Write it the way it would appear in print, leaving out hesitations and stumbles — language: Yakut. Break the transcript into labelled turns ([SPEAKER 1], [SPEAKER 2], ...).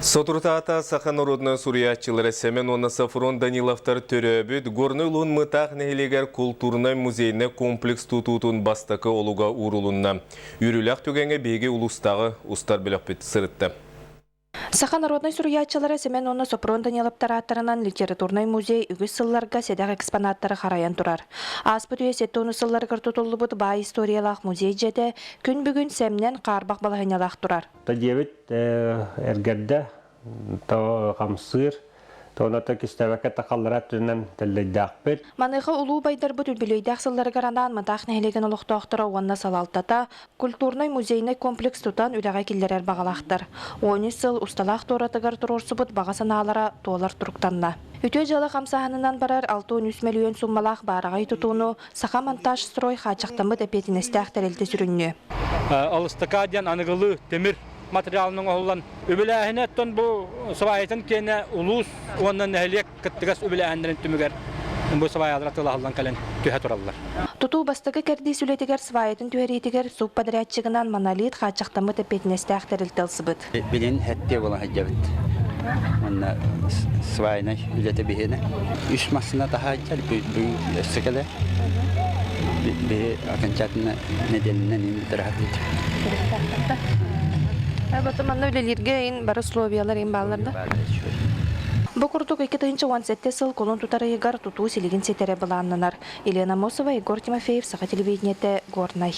[SPEAKER 1] Соторутааҕыта саха норуотунай суруйааччылара Сэмэн уонна Софрон Даниловтар төрөөбүт Горнай улууһун Мытаах нэһилиэгэр култуурунай-музейнай комплекс тутуутун бастакы олуга уурулунна. Үөрүүлээх түгэҥҥэ биһиги улуустааҕы устар бөлөхпүт сырытта.
[SPEAKER 2] Саха народнай суруйааччылара Сэмэн уонна Сопрун Даниловтар ааттарынан литературнай музей үгүс сылларга сэдэх экспонаттары харайан турар. Ааспыт үйэ 70 сылларыгар тутуллубут баай историялаах музей дьиэтэ күн бүгүн сэмнэн хаарбах балаһыанньалаах турар.
[SPEAKER 3] Дьиэбит эргэрдэ, хамсыыр, Тоната кистээбэккэ тахаллара өттүнэн тэллэйдээхпит.
[SPEAKER 2] Маныаха улуу байдарбыт үбүлүөйдээх сылларыгар анаан Мытаах нэһилиэгин олохтоохторо уонна салалтата культурнай-музейнай комплекс тутан үлэҕэ киллэрэр баҕалаахтар. 13 сыл усталаах туоратыгар туруорсубут баҕа санаалара туолар туруктанна. Үтүө дьыала хамсааһынынан барар 63 мөлүйүөн суммалаах баараҕай тутууну Саха монтажстрой хааччахтаммыт эппиэтинэстээх тэрилтэ сүрүннүө.
[SPEAKER 4] Алыстака диэн аныгылыы тимир материалынан оҥоһуллан үбүлээһинэ оттон бу сыбаайатын киэнэ улуус уонна нэһилиэк кыттыгас үбүлээһиннэрин түмүгэр бу сыбаайалар атыылаһыллан кэлэн түһэ тураллар.
[SPEAKER 2] Тутуу бастакы кэрдиис үлэтигэр сваятын түһэриитигэр субподрядчигынан монолит хааччахтаммыт эппиэтинэстээх тэрилтэ ылсыбыт.
[SPEAKER 5] Билин хэттиэ буолан сылдьабыт. Уонна свайнай үлэтэ биһиэнэ. Үс массыына таһааччар бүгүн өссө кэлэ. Биһи окончательно нэдиэлэнэн ин бүтэрэ
[SPEAKER 2] Батым манна үлэлииргэ ин бары условиялар ин бааллар да? Бу курдук 2017 сыл кулун тутар ыйыгар тутуу силигин ситэрэ былааннанар. Елена Мосова, Егор Тимофеев, Саха телевидениетэ, Горнай.